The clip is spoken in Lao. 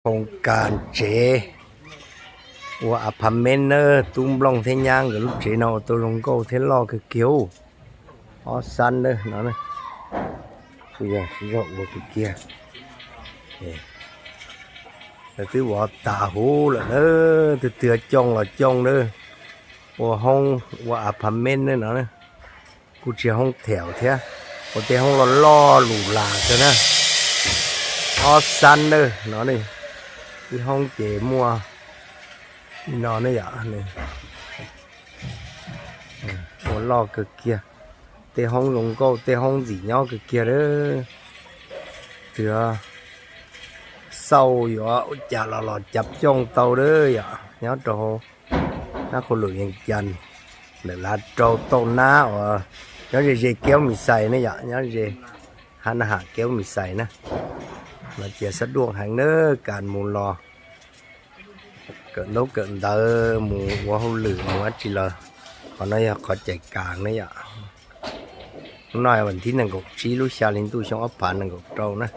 ໂຄງການເຈ ອວອາພາດເມັນເນີ ຕຸ້ມບລັອງເທຍາງກັບລູກເຈເນາະ ໂຕລົງໂກເທລໍຄືກິວ ອອສຊັນເດີເນາະ ຜູ້ໃຫຍ່ຊິເຈາະອວຄືເກຍ ເອີ ແຕ່ຖືວ່າຕາຫູແລ້ວເດີ ເທື່ອໆຈ່ອງລະຈ່ອງເດີ ອວຫ້ອງ ອວອາພາດເມັນເດີເນາະ ກູເຈຍຫ້ອງແຖວເທຍ ບໍ່ແຕ່ຫ້ອງຫຼໍ່ໆຫຼູຫຼາເທຍນະ ອອສຊັນເດີເນາະ ນີ້ ອີຫ້ອງເຈມົວ ອີນອນນີ້ຢະ ນີ້ ໂອ ຫຼໍ່ເກີກເກຍ ແຕ່ຫ້ອງລົງໂກ ແຕ່ຫ້ອງສີຫຍໍ້ເກີກເກຍເດີ ເທື່ອເຊົາຢູ່ ຈະຫຼໍ່ໆຈັບຈ້ອງເຕົາເດີ ຍາວໂຕ ນະຄອນຫຼວງວຽງຈັນ ເດີລາໂຕໂຕນາ ຍອດເຈ ເຈແກ້ວມີໄຊນະ ຍາວເຈ ຮ້ານອາຫານແກ້ວມີໄຊນະ ມາເຈຍສະດວກແຮງເດີ ການໝູ່ຫຼໍ່ ເກີດໂນເກີດເດີ ໝູ່ອວເຮົາຫຼື ໝູ່ອາຈິເລີ ຂໍໜ້ອຍ ຂໍໃຈກາງນະ ຍາວໜ້ອຍ ວັນທີໜຶ່ງ ກອກຊີ ລູກຊາຍລິນຕູ້ ຊ່ອງອອບພານ ໜຶ່ງກອກໂຕນະ